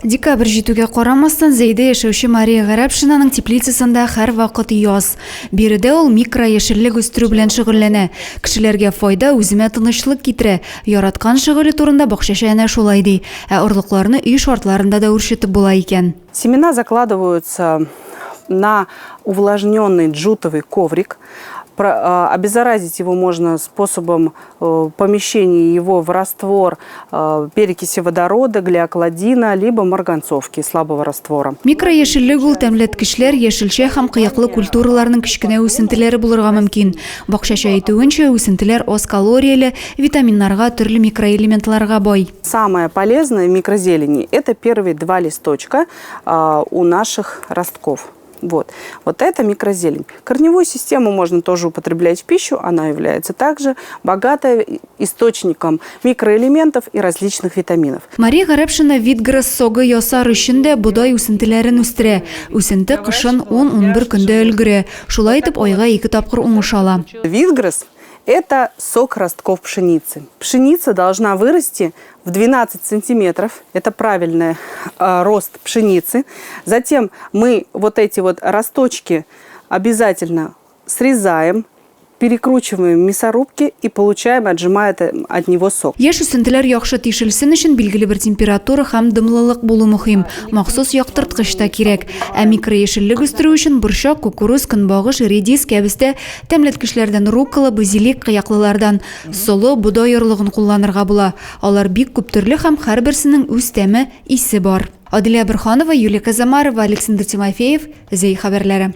Декабрь җитүгә карамастан, Зәйдә яшәүче Мария Гарәпшинаның теплицасында һәрвакыт яз. Биредә ул микрояшеллек үстерү белән шөгыльләнә. Кешеләргә файда, үземә тынычлык китерә. Яраткан шөгыле турында бакчачы әнә шулай ди. Ә орлыкларны өй шартларында да үрчетеп була икән. Семена закладываются на увлажненный джутовый коврик. Обеззаразить его можно способом помещения его в раствор перекиси водорода, глиокладина, либо марганцовки слабого раствора. Микрояшеллек ул тәмләткечләр, яшелчә һәм кыяклы культураларның кечкенә үсентеләре булырга мөмкин. Бакчачы әйтүенчә, үсентеләр аз калорияле, витаминнарга, төрле микроэлементларга бай. Самое полезное в микрозелени – это первые два листочка у наших ростков. Вот. Вот это микрозелень. Корневую систему можно тоже употреблять в пищу. Она является также богатой источником микроэлементов и различных витаминов. Мария Гарәпшина витгресс согы ясар өчен дә бодай үсентеләрен үстерә. Үсенте кышын 10-11 көндә өлгерә. Шулай итеп, айга ике тапкыр уңыш ала. Витгресс это сок ростков пшеницы. Пшеница должна вырасти в 12 сантиметров. Это правильный э, рост пшеницы. Затем мы вот эти вот росточки обязательно срезаем, перекручиваем в мясорубке и получаем, отжимая от него сок. Яшь үсентеләр яхшы тишелсен өчен билгеле бер температура һәм дымлылык булу мөһим. Махсус яктырткыч та кирәк. Ә микрояшеллек үстерү өчен борчак, кукуруз, көнбагыш, редис, кәбестә, Тәмләткечләрдән руккола, базилик, кыяклылардан солы, бодай орлыгын кулланырга була. Алар бик күп төрле һәм һәрберсенең үз тәме, исе бар. Адилә Борһанова, Юлия Казамарова, Александр Тимофеев, Зәй хәбәрләре.